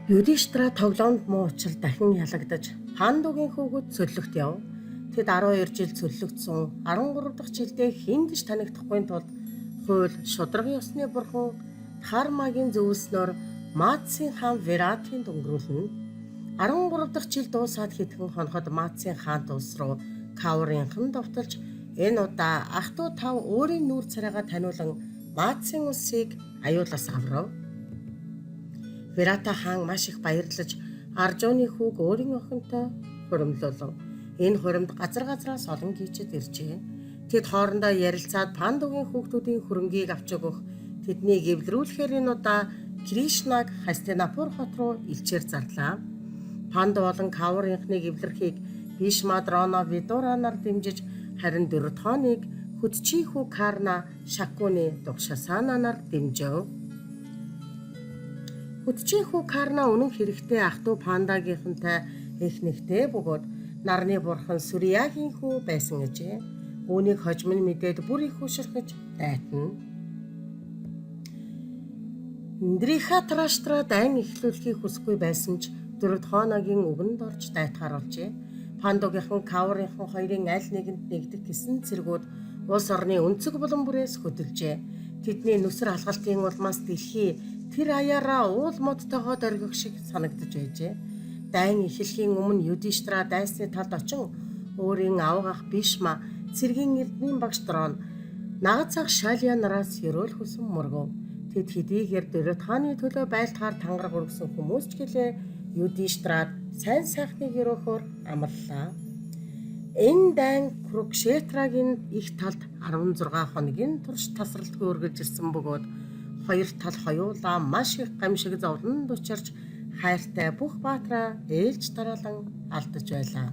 Юдиштра тоглоомд муу учир дахин ялагдаж, Пандугийн хүүхэд цөллөгт яв. Тэд 12 жил цөллөгдсөн 13 дахь жилдээ хэнд ч танигдахгүй тулд хууль шударга ёсны бурхан Дхармагийн зөвлөснөөр Маацын хаан Виратынд өнгөрүүлнэ. 13 дахь жил дуусаад хэдхэн хоноход Маацын хаант улс руу Каурынхан довтолж энэ удаа ах トゥ тав өөрийн нүүр царайгаа таниулан Маацын улсыг аюулаас аврав. Вирата хаан маш их баярлаж Аржуны хүүг өөрийн охинтой хуримлуулав. Энэ хуримд газар газраас олон гийчэд иржээ. Тэд хоорондоо ярилцаад Пандугийн хүүхдүүдийн хөрөнгийг авч өгөх, тэднийг эвлэрүүлэхээр энэ удаа Кришнаг Хастинапур хот руу элчээр зарлаа. Панду болон Каурынхныг эвлэрхийг Бишма, Дрона, Видура нар дэмжиж, харин Дурьодханыг хөдчийн хүү Карна, Шакуни, Духшасана нар дэмжив. Хөдчийн хүү Карна үнэн хэрэгтээ ах トゥ Пандагийнхантай эх нэгтэй бөгөөд нарны бурхан Сүрьягийн хүү байсан гэжээ. Үүнийг хожим нь мэдээд бүр их хөшөрхөж дайтна. Дхритараштра дайн эхлүүлэхийг хүсэхгүй байсан ч Дурьодханагийн үгэнд орж дайтахаар болжээ. Пандугийнхан Каурынхан хоёрын аль нэгэнд нэгдэх гэсэн цэргүүд улс орны өнцөг булан бүрээс хөдөлжээ. Тэдний нүсэр алгалтын улмаас дэлхий тэр аяараа уул модтойгоо дөргих шиг санагдаж байжээ. Дайн эхлэхийн өмнө Юдиштра дайсны талд очин өөрийн авга ах Бишма, цэргийн эрдмийн багш Дрон, нагад ах Шалия нараас ерөөл хүсэн мөргөв. Тэд хэдийгээр Дурьодханы төлөө байлдахаар тангараг өргөсөн хүмүүс ч гэлээ Юдиштрад сайн сайхныг ерөөхөөр амлалаа. Энэ дайн Курукшетрагийн их талд 16 хоногийн турш тасралтгүй үргэлжилсэн бөгөөд хоёр тал хоёулаа маш их гамшиг зовлонд учирч хайртай бүх баатраа ээлж дараалан алдаж байлаа.